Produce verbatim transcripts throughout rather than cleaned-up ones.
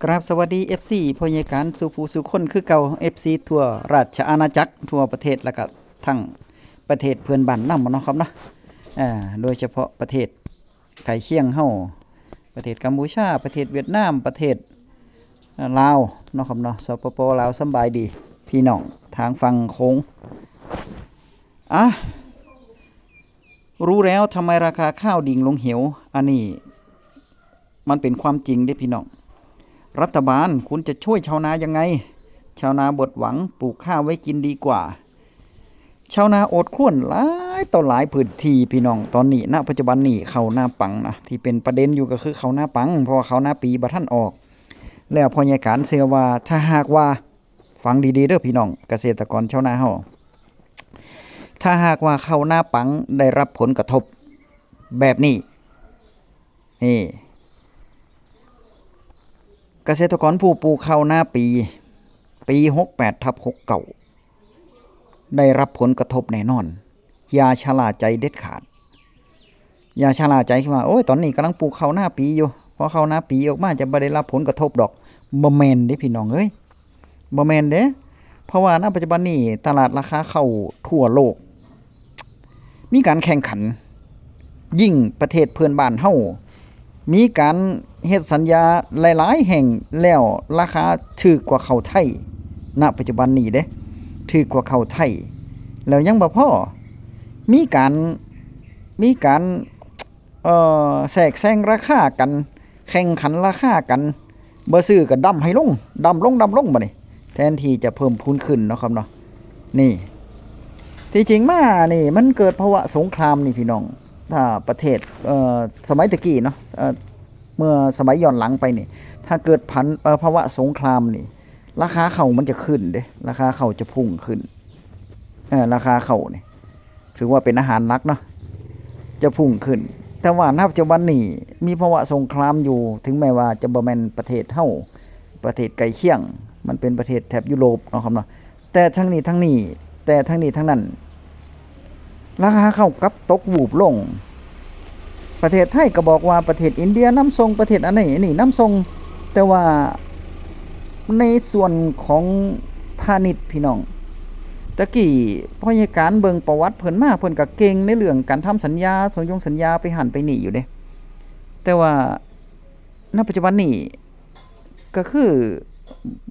กราบสวัสดี เอฟซี พ่อใหญ่การสู่ผู้สู่คนคือเก่า เอฟซี ทั่วราชอาณาจักรทั่วประเทศ แล้วก็ทั้งประเทศเพื่อนบ้านนำเนาะครับเนาะ อ่า โดยเฉพาะประเทศใกล้เคียงเฮา ประเทศกัมพูชา ประเทศเวียดนาม ประเทศ อ่า ลาวเนาะครับเนาะ สปป ลาว สำบายดีพี่น้องทางฝั่งโขง อ่ะ รู้แล้วทำไมราคาข้าวดิ่งลงเหว อันนี้มันเป็นความจริงเด้พี่น้อง รัฐบาลคุณจะช่วยชาวนายังไง ชาวนาหมดหวังปลูกข้าวไว้กินดีกว่า ชาวนาอดครวญหลายต่อหลายพื้นที่พี่น้อง ตอนนี้ ณ ปัจจุบันนี้ข้าวนาปังนะ ที่เป็นประเด็นอยู่ก็คือข้าวนาปัง เพราะว่าข้าวนาปีบ่ทันออก แล้วพ่อใหญ่การเชื่อว่าถ้าหากว่า ฟังดีๆเด้อพี่น้องเกษตรกรชาวนาเฮา ถ้าหากว่าข้าวนาปังได้รับผลกระทบแบบนี้ นี่ เกษตรกรผู้ปลูกข้าวนาปี ปี หกแปดทับหกเก้า ได้รับผลกระทบแน่นอน อย่าชะล่าใจเด็ดขาด อย่าชะล่าใจคิดว่า โอ้ย ตอนนี้กำลังปลูกข้าวนาปีอยู่ พอข้าวนาปีออกมาจะบ่ได้รับผลกระทบดอก บ่แม่นเด้พี่น้องเอ้ย บ่แม่นเด้ เพราะว่าณปัจจุบันนี้ตลาดราคาข้าวทั่วโลก มีการแข่งขัน ยิ่งประเทศเพื่อนบ้านเฮา มีการเฮ็ดสัญญาหลายๆแห่งแล้วราคาถูกกว่าข้าวไทย ณ ปัจจุบันนี้เด้ ถูกกว่าข้าวไทย แล้วยังบ่พอ มีการ มีการ เอ่อ แทรกแซงราคากัน แข่งขันราคากัน บ่ซื้อก็ดั้มให้ลง ดั้มลง ดั้มลงบัดนี้ แทนที่จะเพิ่มพูนขึ้นเนาะครับเนาะ นี่ ที่จริงมานี่มันเกิดภาวะสงครามนี่พี่น้อง ถ้าประเทศ เอ่อ สมัยตะกี้เนาะ เอ่อ เมื่อสมัยย้อนหลังไปนี่ ถ้าเกิดผัน เอ่อ ภาวะสงครามนี่ ราคาข้าวมันจะขึ้นเด้ ราคาข้าวจะพุ่งขึ้น เอ่อ ราคาข้าวนี่ ถือว่าเป็นอาหารหลักเนาะ จะพุ่งขึ้น แต่ว่าณปัจจุบันนี้มีภาวะสงครามอยู่ ถึงแม้ว่าจะบ่แม่นประเทศเฮา ประเทศใกล้เคียง มันเป็นประเทศแถบยุโรปเนาะครับเนาะ แต่ทั้งนี้ทั้งนี้ แต่ทั้งนี้ทั้งนั้น ราคาข้าวกลับตกวูบลง ประเทศไทยก็บอกว่าประเทศอินเดียนำส่ง ประเทศอันนี้อันนี้นำส่ง แต่ว่าในส่วนของพาณิชย์พี่น้อง ตะกี้พ่อใหญ่การเบิ่งประวัติเพิ่นมา เพิ่นก็เก่งในเรื่องการทำสัญญา สัญญงสัญญาไปหั้นไปนี่อยู่เด้ แต่ว่าณปัจจุบันนี้ก็คือ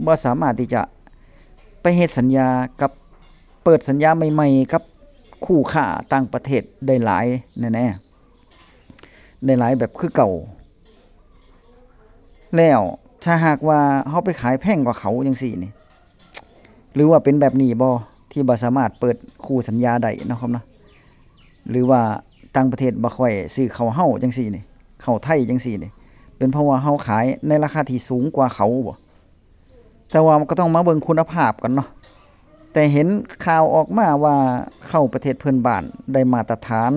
บ่สามารถที่จะไปเฮ็ดสัญญากับ เปิดสัญญาใหม่ๆกับคู่ค้าต่างประเทศได้หลายแน่ๆ ได้หลายแบบคือเก่า แล้วถ้าหากว่าเฮาไปขายแพงกว่าเขาจังซี้นี่ หรือว่าเป็นแบบนี้บ่ ที่บ่สามารถเปิดคู่สัญญาได้เนาะครับเนาะ หรือว่าต่างประเทศบ่ค่อยซื้อข้าวเฮาจังซี้นี่ ข้าวไทยจังซี้นี่ เป็นเพราะว่าเฮาขายในราคาที่สูงกว่าเขาบ่ แต่ว่ามันก็ต้องมาเบิ่งคุณภาพกันเนาะ แต่เห็นข่าวออกมาว่าข้าวประเทศเพื่อนบ้านได้มาตรฐาน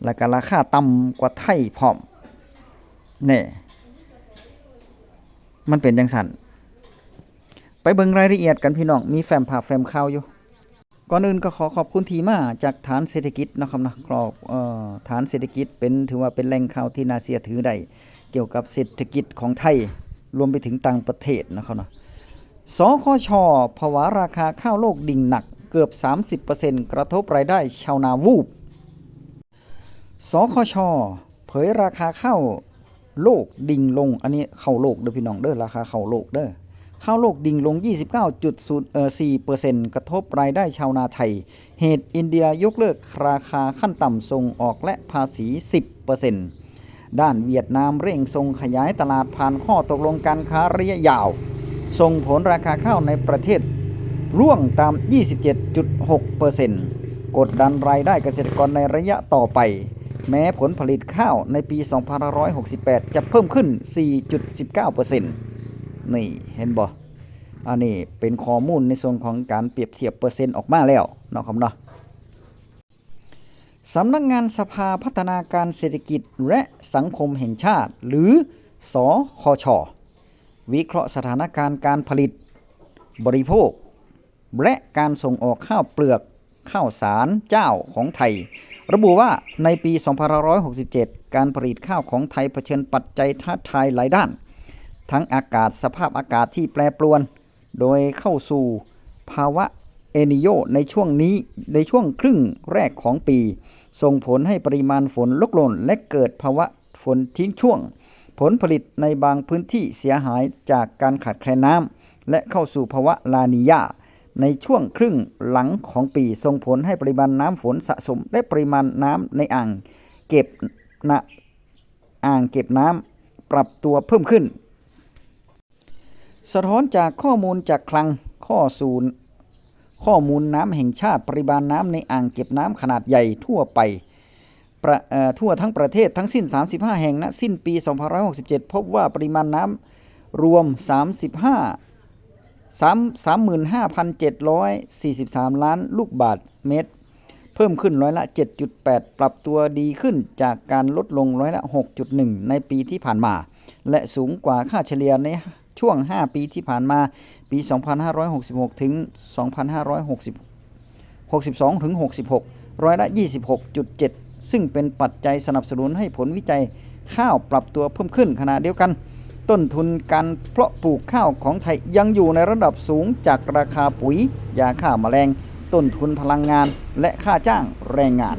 แล้วก็ราคาต่ำกว่าไทยพร้อม แน่ มันเป็นจังซั่น ไปเบิ่งรายละเอียดกันพี่น้อง มีแฟ้มภาพแฟ้มข่าวอยู่ ก่อนอื่นก็ขอขอบคุณที่มาจากฐานเศรษฐกิจนะครับเนาะ ขอบ เอ่อ ฐานเศรษฐกิจเป็น ถือว่าเป็นแหล่งข่าวที่น่าเชื่อถือได้ เกี่ยวกับเศรษฐกิจของไทย รวมไปถึงต่างประเทศนะครับเนาะ สคช.ผวาราคาข้าวโลกดิ่งหนักเกือบ สามสิบเปอร์เซ็นต์ กระทบรายได้ชาวนาวูบ สคช.เผยราคาข้าวโลกดิ่งลง อันนี้ข้าวโลกเด้อพี่น้องเด้อ ราคาข้าวโลกเด้อ ข้าวโลกดิ่งลง ยี่สิบเก้าจุดศูนย์ เอ่อ สี่เปอร์เซ็นต์ กระทบรายได้ชาวนาไทย เหตุอินเดียยกเลิกราคาขั้นต่ำส่งออกและภาษี สิบเปอร์เซ็นต์ ด้านเวียดนามเร่งส่งขยายตลาดผ่านข้อตกลงการค้าระยะยาว ส่งผลราคาข้าวในประเทศร่วงตาม ยี่สิบเจ็ดจุดหกเปอร์เซ็นต์ กดดันรายได้เกษตรกรในระยะต่อไป แม้ผลผลิตข้าวในปี สองพันห้าร้อยหกสิบแปด จะเพิ่มขึ้น สี่จุดสิบเก้าเปอร์เซ็นต์ นี่เห็นบ่ อันนี้เป็นข้อมูลในส่วนของการเปรียบเทียบเปอร์เซ็นต์ออกมาแล้วเนาะครับเนาะ สำนักงานสภาพัฒนาการเศรษฐกิจและสังคมแห่งชาติ หรือ สคช.วิเคราะห์สถานการณ์การผลิต บริโภค และการส่งออกข้าวเปลือก ข้าวสารเจ้าของไทย ระบุว่าในปี สองพันห้าร้อยหกสิบเจ็ด การผลิตข้าวของไทยเผชิญปัจจัยท้าทายหลายด้าน ทั้งอากาศ สภาพอากาศที่แปรปรวน โดยเข้าสู่ภาวะเอลนีโญในช่วงนี้ ในช่วงครึ่งแรกของปี ส่งผลให้ปริมาณฝนลดลง และเกิดภาวะฝนทิ้งช่วง ผลผลิตในบางพื้นที่เสียหายจากการขาดแคลนน้ำ และเข้าสู่ภาวะลานีญา ในช่วงครึ่งหลังของปี ส่งผลให้ปริมาณน้ำฝนสะสม และปริมาณน้ำในอ่างเก็บนะ อ่างเก็บน้ำปรับตัวเพิ่มขึ้น สะท้อนจากข้อมูลจากคลังข้อสูนข้อมูลน้ำแห่งชาติ ปริมาณน้ำในอ่างเก็บน้ำขนาดใหญ่ทั่วไปประเอ่อทั่วทั้งประเทศทั้งสิ้น สามสิบห้า แห่ง ณ สิ้นปี สองพันร้อยหกสิบเจ็ด พบว่าปริมาณน้ำรวม สามสิบห้า สาม สามหมื่นห้าพันเจ็ดร้อยสี่สิบสาม ล้านลูกบาศก์เมตร เพิ่มขึ้นร้อยละ เจ็ดจุดแปด ปรับตัวดีขึ้นจากการลดลงร้อยละ หกจุดหนึ่ง ในปีที่ผ่านมา และสูงกว่าค่าเฉลี่ยในช่วง ห้า ปีที่ผ่านมา ปี สองพันห้าร้อยหกสิบหก ถึง สองพันห้าร้อยหกสิบ หกสิบสอง ถึง หกสิบหก ร้อยละ ยี่สิบหกจุดเจ็ด ซึ่งเป็นปัจจัยสนับสนุนให้ผลวิจัยข้าวปรับตัวเพิ่มขึ้น ขณะเดียวกัน ต้นทุนการเพาะปลูกข้าวของไทยยังอยู่ในระดับสูงจากราคาปุ๋ย ยาฆ่าแมลง ต้นทุนพลังงาน และค่าจ้างแรงงาน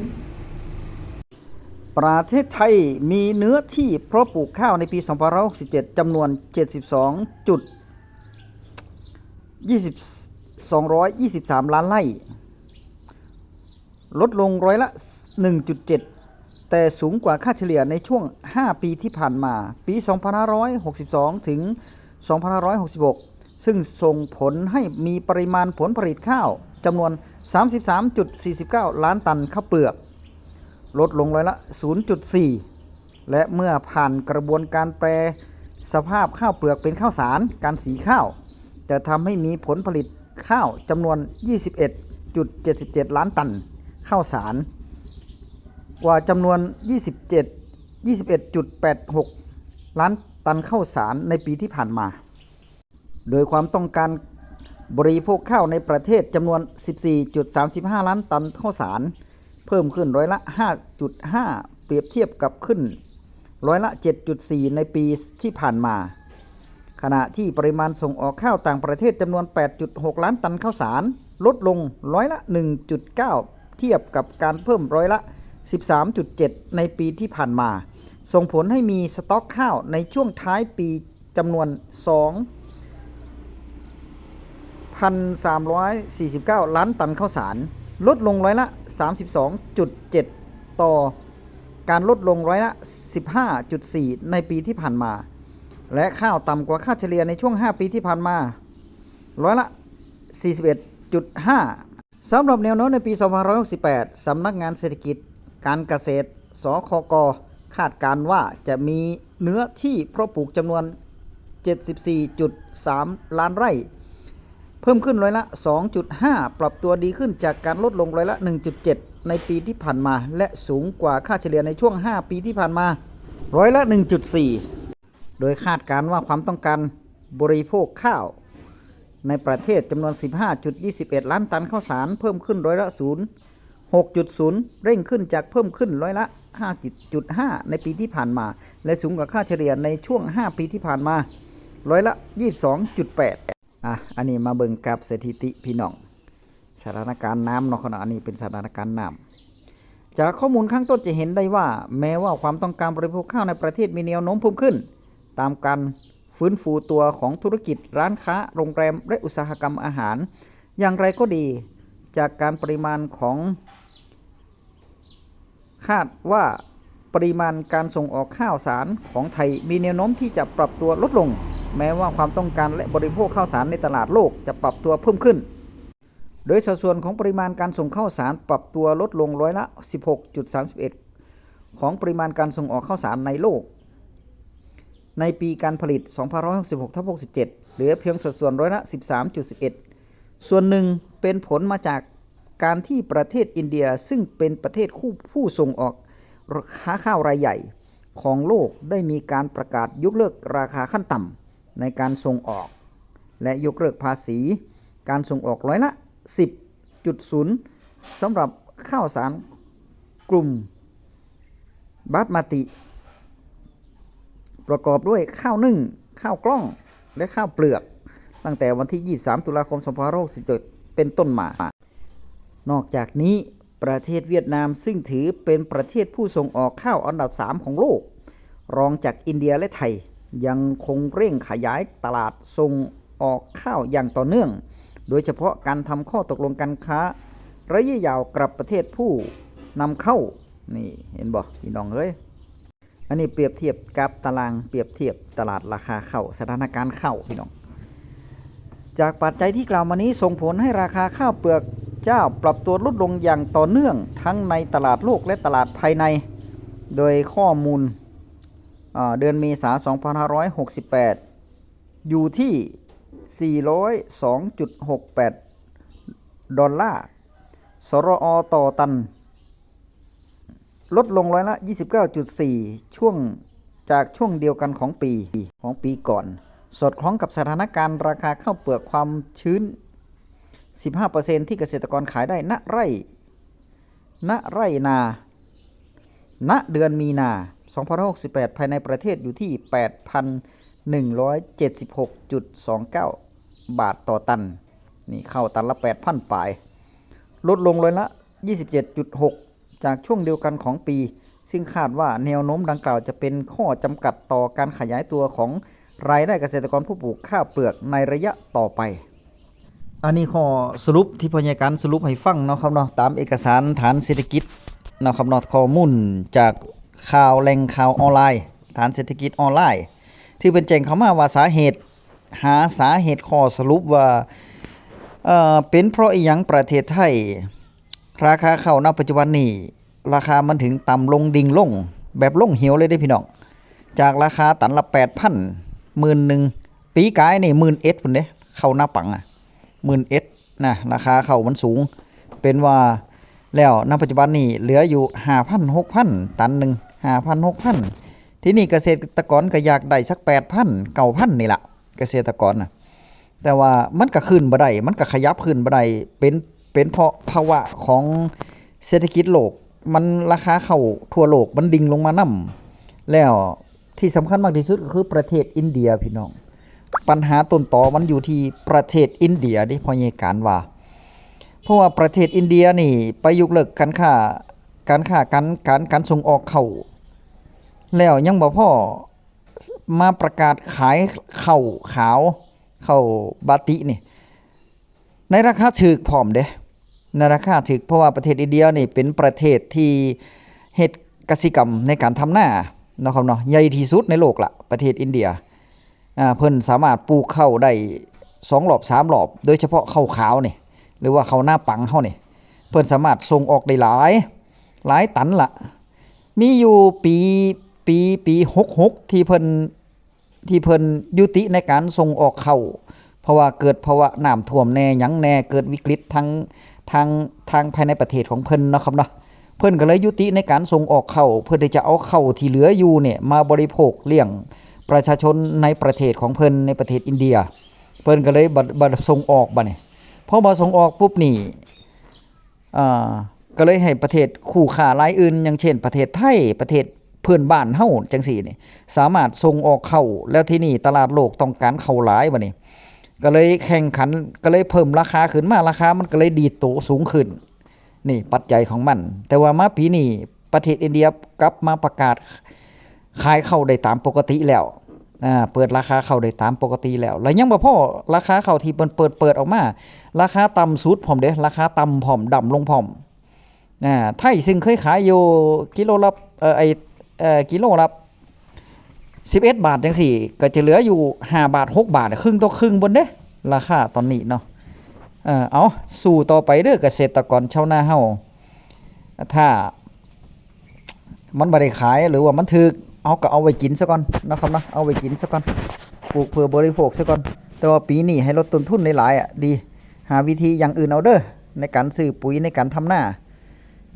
ประเทศไทยมีเนื้อที่เพาะปลูกข้าวในปี สองพันร้อยหกสิบเจ็ด จำนวน เจ็ดสิบสองจุด ยี่สิบ สองร้อยยี่สิบสาม ล้านไร่ ลดลงร้อยละ หนึ่งจุดเจ็ด แต่สูงกว่าค่าเฉลี่ยในช่วง ห้า ปีที่ผ่านมา ปี สองพันห้าร้อยหกสิบสอง ถึง สองพันห้าร้อยหกสิบหก ซึ่งส่งผลให้มีปริมาณผลผลิตข้าวจำนวน สามสิบสามจุดสี่สิบเก้า ล้านตันข้าวเปลือก ลดลงร้อยละ ศูนย์จุดสี่ และเมื่อผ่านกระบวนการแปรสภาพข้าวเปลือกเป็นข้าวสาร การสีข้าว จะทำให้มีผลผลิตข้าวจำนวน ยี่สิบเอ็ดจุดเจ็ดสิบเจ็ด ล้านตันข้าวสาร กว่าจำนวน ยี่สิบเจ็ด ยี่สิบเอ็ดจุดแปดหก ล้านตันข้าวสารในปีที่ผ่านมา โดยความต้องการบริโภคข้าวในประเทศจำนวน สิบสี่จุดสามสิบห้า ล้านตันข้าวสาร เพิ่มขึ้นร้อยละ ห้าจุดห้า เปรียบเทียบกับขึ้นร้อยละ เจ็ดจุดสี่ ในปีที่ผ่านมา ขณะที่ปริมาณส่งออกข้าวต่างประเทศจำนวน แปดจุดหก ล้านตันข้าวสาร ลดลงร้อยละ หนึ่งจุดเก้า เทียบกับการเพิ่มร้อยละ สิบสามจุดเจ็ด ในปีที่ผ่านมา ส่งผลให้มีสต็อกข้าวในช่วงท้ายปีจำนวน สองพันสามร้อยสี่สิบเก้า ล้านตันข้าวสาร ลดลงร้อยละ สามสิบสองจุดเจ็ด ต่อการลดลงร้อยละ สิบห้าจุดสี่ ในปีที่ผ่านมา และข้าวต่ำกว่าค่าเฉลี่ยในช่วง ห้า ปีที่ผ่านมา ร้อยละ สี่สิบเอ็ดจุดห้า สำหรับแนวโน้มในปี สองพันร้อยหกสิบแปด สำนักงานเศรษฐกิจการเกษตร สคก คาดการณ์ว่าจะมีเนื้อที่เพาะปลูกจำนวน เจ็ดสิบสี่จุดสาม ล้านไร่ เพิ่มขึ้นร้อยละ สองจุดห้า ปรับตัวดีขึ้นจากการลดลงร้อยละ หนึ่งจุดเจ็ด ในปีที่ผ่านมา และสูงกว่าค่าเฉลี่ยในช่วง ห้า ปีที่ผ่านมา ร้อยละ หนึ่งจุดสี่ โดยคาดการณ์ว่าความต้องการบริโภคข้าวในประเทศจำนวน สิบห้าจุดยี่สิบเอ็ด ล้านตันข้าวสาร เพิ่มขึ้นร้อยละ ศูนย์ หกจุดศูนย์ เร่งขึ้นจากเพิ่มขึ้นร้อยละ ห้าสิบจุดห้า ในปีที่ผ่านมา และสูงกว่าค่าเฉลี่ยในช่วง ห้า ปีที่ผ่านมา ร้อยละ ยี่สิบสองจุดแปด อ่ะ อันนี้มาเบิ่งกราฟสถิติพี่น้อง สถานการณ์น้ำเนาะ อันนี้เป็นสถานการณ์น้ำ จากข้อมูลข้างต้นจะเห็นได้ว่า แม้ว่าความต้องการบริโภคข้าวในประเทศมีแนวโน้มเพิ่มขึ้น ตามการฟื้นฟูตัวของธุรกิจร้านค้า โรงแรม และอุตสาหกรรมอาหาร อย่างไรก็ดี จากการปริมาณของ คาดว่าปริมาณการส่งออกข้าวสารของไทยมีแนวโน้มที่จะปรับตัวลดลง แม้ว่าความต้องการและบริโภคข้าวสารในตลาดโลกจะปรับตัวเพิ่มขึ้น โดยสัดส่วนของปริมาณการส่งข้าวสารปรับตัวลดลงร้อยละ สิบหกจุดสามสิบเอ็ด ของปริมาณการส่งออกข้าวสารในโลก ในปีการผลิต สองพันร้อยหกสิบหกทับหกสิบเจ็ด เหลือเพียงสัดส่วนร้อยละ สิบสามจุดสิบเอ็ด ส่วนหนึ่งเป็นผลมาจากการที่ประเทศอินเดียซึ่งเป็นประเทศคู่ผู้ส่งออกค้าข้าวรายใหญ่ของโลกได้มีการประกาศยกเลิกราคาขั้นต่ำในการส่งออก และยกเลิกภาษีการส่งออกร้อยละ สิบจุดศูนย์ สำหรับข้าวสารกลุ่มบาสมาติ ประกอบด้วยข้าวนึ่ง ข้าวกล้องและข้าวเปลือก ตั้งแต่วันที่ ยี่สิบสาม ตุลาคม สองพันห้าร้อยหกสิบเจ็ด เป็นต้นมา นอกจากนี้ประเทศเวียดนามซึ่งถือเป็นประเทศผู้ส่งออกข้าวอันดับ สาม ของโลก รองจากอินเดียและไทย ยังคงเร่งขยายตลาดส่งออกข้าวอย่างต่อเนื่อง โดยเฉพาะการทำข้อตกลงการค้าระยะยาวกับประเทศผู้นำเข้า นี่เห็นบ่พี่น้องเอ้ย อันนี้เปรียบเทียบกับตารางเปรียบเทียบตลาดราคาข้าว สถานการณ์ข้าวพี่น้อง จากปัจจัยที่กล่าวมานี้ส่งผลให้ราคาข้าวเปลือกเจ้าปรับตัวลดลงอย่างต่อเนื่องทั้งในตลาดโลกและตลาดภายใน โดยข้อมูล อ่า เดือนเมษา สองพันห้าร้อยหกสิบแปด อยู่ที่ สี่ร้อยสองจุดหกแปด ดอลลาร์ สรอ ต่อตัน ลดลงร้อยละ ยี่สิบเก้าจุดสี่ ช่วง จากช่วงเดียวกันของปี ของปีก่อน สอดคล้องกับสถานการณ์ราคาข้าวเปลือกความชื้น สิบห้าเปอร์เซ็นต์ ที่เกษตรกรขายได้ ณ ไร่ ณ ไร่นา ณ เดือนมีนา สองพันห้าร้อยหกสิบแปด ภายในประเทศอยู่ที่ แปดพันหนึ่งร้อยเจ็ดสิบหกจุดสองเก้า บาทต่อตัน นี่ข้าวตันละ แปดพัน ปลาย ลดลงร้อยละ ยี่สิบเจ็ดจุดหก จากช่วงเดียวกันของปี ซึ่งคาดว่าแนวโน้มดังกล่าวจะเป็นข้อจำกัดต่อการขยายตัวของรายได้เกษตรกรผู้ปลูกข้าวเปลือกในระยะต่อไป อันนี้ข้อสรุปที่พ่อใหญ่การสรุปให้ฟังเนาะครับเนาะ ตามเอกสารฐานเศรษฐกิจเนาะครับเนาะ ข้อมูลจากข่าวแหล่งข่าวออนไลน์ ฐานเศรษฐกิจออนไลน์ ที่เป็นแจ้งเข้ามาว่าสาเหตุ หาสาเหตุข้อสรุปว่า เอ่อ เป็นเพราะอีหยังประเทศไทย ราคาข้าวณปัจจุบันนี้ ราคามันถึงต่ำลงดิ่งลง แบบลงเหวเลยเด้พี่น้อง จากราคาตันละ แปดพัน หมื่นหนึ่ง ปีกายนี่ หมื่นเอ็ดพุ้นเด้ ข้าวนาปังอ่ะ หมื่นเอ็ด นะ ราคาข้าวมันสูง เป็นว่าแล้วณปัจจุบันนี้เหลืออยู่ ห้าพัน หกพัน ตันหนึ่ง ห้าพัน หกพัน ทีนี้เกษตรกรก็อยากได้สัก แปดพัน เก้าพัน นี่ละ เกษตรกรนะ แต่ว่ามันก็ขึ้นบ่ได้ มันก็ขยับขึ้นบ่ได้ เป็น เป็นเพราะภาวะของเศรษฐกิจโลก มันราคาข้าวทั่วโลกมันดิ่งลงมานำ แล้วที่สำคัญมากที่สุดก็คือประเทศอินเดียพี่น้อง ปัญหาต้นตอมันอยู่ที่ประเทศอินเดียเด้ พ่อใหญ่การว่า เพราะว่าประเทศอินเดียนี่ไปยกเลิกการค้า การค้า การ การ การส่งออกข้าว แล้วยังบ่พอ มาประกาศขายข้าวขาว ข้าวบาตินี่ ในราคาถูกพร้อมเด้ ในราคาถูก เพราะว่าประเทศอินเดียนี่เป็นประเทศที่เฮ็ดกสิกรรมในการทำนาเนาะครับเนาะ ใหญ่ที่สุดในโลกละ ประเทศอินเดีย อ่า เพิ่นสามารถปลูกข้าวได้สองรอบสามรอบ โดยเฉพาะข้าวขาวนี่ หรือว่าข้าวนาปังเฮานี่ เพิ่นสามารถส่งออกได้หลาย หลายตันละ มีอยู่ปี ปี ปี หกหก ที่เพิ่น ที่เพิ่นยุติในการส่งออกข้าว เพราะว่าเกิดภาวะน้ำท่วมแน่ หยังแน่ เกิดวิกฤตทาง ทาง ทางภายในประเทศของเพิ่นเนาะครับเนาะ เพิ่นก็เลยยุติในการส่งออกข้าว เพื่อที่จะเอาข้าวที่เหลืออยู่เนี่ยมาบริโภคเลี้ยงประชาชนในประเทศของเพิ่น ในประเทศอินเดีย เพิ่นก็เลยบ่ บ่ส่งออกบัดนี้ พอบ่ส่งออกปุ๊บนี่ อ่า ก็เลยให้ประเทศคู่ค้ารายอื่น อย่างเช่นประเทศไทย ประเทศเพื่อนบ้านเฮาจังซี้นี่ สามารถส่งออกข้าว แล้วทีนี้ตลาดโลกต้องการข้าวหลายบัดนี้ ก็เลยแข่งขัน ก็เลยเพิ่มราคาขึ้นมา ราคามันก็เลยดีดตัวสูงขึ้น นี่ปัจจัยของมัน แต่ว่ามาปีนี้ประเทศอินเดียกลับมาประกาศขายข้าวได้ตามปกติแล้ว อ่า เปิดราคาข้าวได้ตามปกติแล้ว แล้วยังบ่พอ ราคาข้าวที่เปิด เปิด เปิดออกมา ราคาต่ำสุดพร้อมเด้ ราคาต่ำพร้อม ดำลงพร้อม อ่า ไทยซึ่งเคยขายอยู่กิโลละ เอ่อ ไอ้ เอ่อ กิโลละ สิบเอ็ดบาทจังซี้ ก็จะเหลืออยู่ ห้าบาท หกบาท ครึ่งต่อครึ่งพุ้นเด้ ราคาตอนนี้เนาะ เอ่อ เอา สู้ต่อไปเด้อเกษตรกรชาวนาเฮา ถ้ามันบ่ได้ขายหรือว่ามันถูก เฮาก็เอาไว้กินซะก่อนเนาะครับเนาะ เอาไว้กินซะก่อน ปลูกเพื่อบริโภคซะก่อน แต่ว่าปีนี้ให้ลดต้นทุนหลายๆ อ่ะ ดี หาวิธีอย่างอื่นเอาเด้อ ในการซื้อปุ๋ย ในการทำนา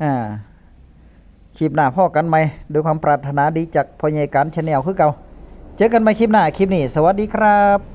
อ่า คลิปหน้าพ้อกันใหม่ ด้วยความปรารถนาดีจากพ่อใหญ่การ Channel คือเก่า เจอกันใหม่คลิปหน้า คลิปนี้ สวัสดีครับ